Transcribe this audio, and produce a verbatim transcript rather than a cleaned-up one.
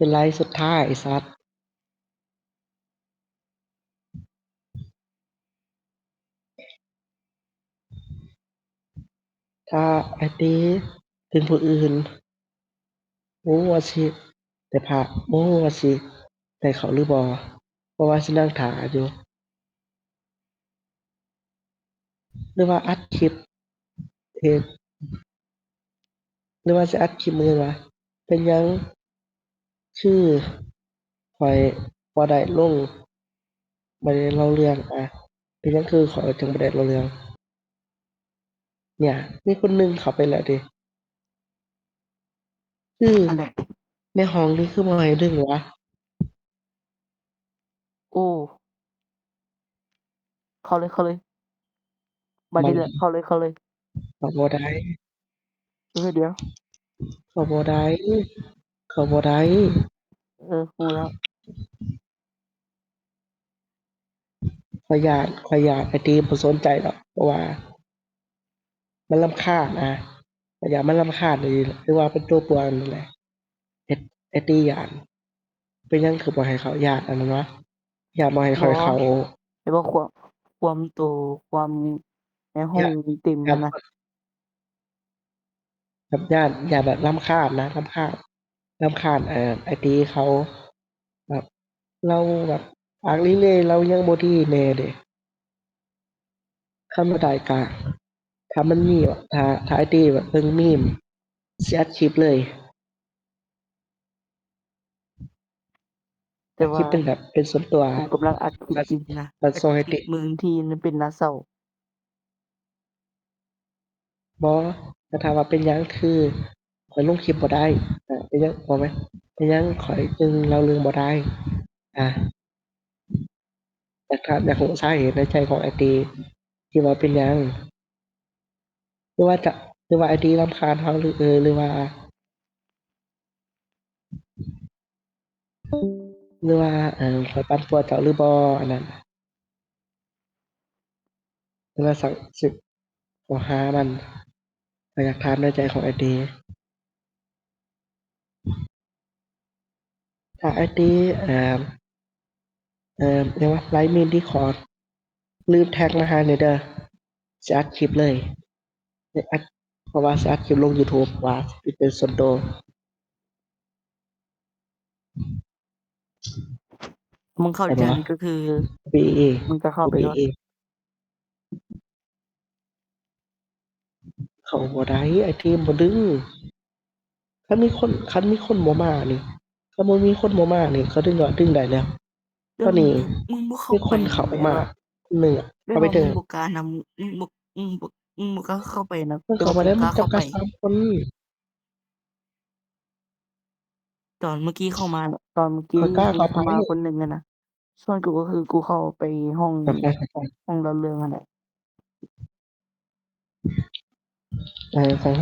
เป็นไลฟ์สุดท้ายไอ้สัตว์ ถ้าไอ้ตีเป็นผู้อื่น โอ้ว่าสิแต่พระโอ้ว่าสิแต่เขาหรือบ่เพราะว่าสินั่งถาอยู่ หรือว่าอัดคลิปเทปหรือว่าสิอัดคลิปมื้อวะเป็นหยังคือข่อยบ่ได้ลงบ่ได้เล่าเรื่องอ่ะเป็นหยังคือข่อยจังบ่ได้เล่าเรื่อง เนี่ย มีคนหนึ่งเข้าไปแล้วเด้คือ อันไหน ในห้องนี่คือบ่ให้ดึงวะ โอ้เข้าเลยเข้าเลยบัดนี้แหละเข้าเลยเข้าเลย เขาบ่ได้ เออเดี๋ยว เขาบ่ได้เขาบ่ได้ เออรู้แล้ว ข่อยย่านข่อยย่านไอ้ตีบ่สนใจดอกเพราะว่า มันรำคาญนะข่อยย่านมันรำคาญอีหลีหรือว่าเป็นตัวป่วนนั่นแหละไอ้ไอ้ตีย่านเป็นหยังคือบ่ให้เขาย่านอันนั้นวะย่านบ่ให้ข่อยเข้า ไอ้บ่ความความโตความในห้องเต็ม ย่าน นะ แบบย่านย่านแบบรำคาญนะรำคาญรำคาญเอ่อไอ้ตีเขา แบบ เราแบบปากลีเลเรายังบ่ดีแน่เด้คันบ่ได้กะถ้ามันมีถ้าถ้าไอ้ตีแบบเบิ่งมีมสิอัดคลิปเลย แต่ อัดคลิป ว่า เป็นแบบเป็นส่วนตัว กูกำลังอัดคลิปอยู่นะ มาส่งให้ติ มึงที่นั่นเป็นนาเศร้า บ่แต่ถามว่าเป็นหยังคือข่อยลงคลิปบ่ได้อ่ะเป็นหยังบ่แม่นเป็นหยังข่อยจึงเล่าเรื่องบ่ได้ อ่ะอยากถามอยากรู้สาเหตุในใจของไอ้ตีที่ว่าเป็นหยังหรือว่าจะหรือว่าไอ้ตีรำคาญเฮาหรือเออหรือว่า หรือว่าเออข่อยปั่นป่วนเจ้าหรือบ่อันนั้นหรือว่าสังสิขอหามันข่อยอยากถามในใจของไอ้ตีถ้าไอ้ตีเอ่อเอ่อเรียกว่าไลฟ์มีมที่ขอลืมแท็กมาหาเลยเด้อสิอัดคลิปเลยสิอัดเพราะว่าสิอัดคลิปลง YouTube ว่าสิเป็นส่วนตัว มึงเข้าใจก็คือ บีเอ มึงจะเข้าไป บี ด้วย เอ เขาบ่ได้ไอ้ทีมบ่ดึงคันมีคนคันมีคนบ่มานี่คันบ่มีคนบ่มานี่เขาดึงก็ดึงได้แล้ว แล้ว ก็นี่ มึงมึงบ่เข้า มี ไป คนเขามาคนหนึ่งอะ แล้ว เขาไป ว่า ถึ มึ ง งบ่กล้านำมึงบ่มึงบ่มึงบ่กล้าเข้าไปนะ มันเข้ามาได้มัน แต่กูกล้า เจ้า เข้าไป กล้าสามคน ตอนเมื่อกี้เข้ามาน่ะตอนเมื่อกี้ เขากล้า มี เข้าไป เข้ามาคนหนึ่งอะนะส่วนกูก็คือกูเข้าไปห้อง เข้าไปเข้าไป ห้องเล่าเรื่องอะนะ เออฟัง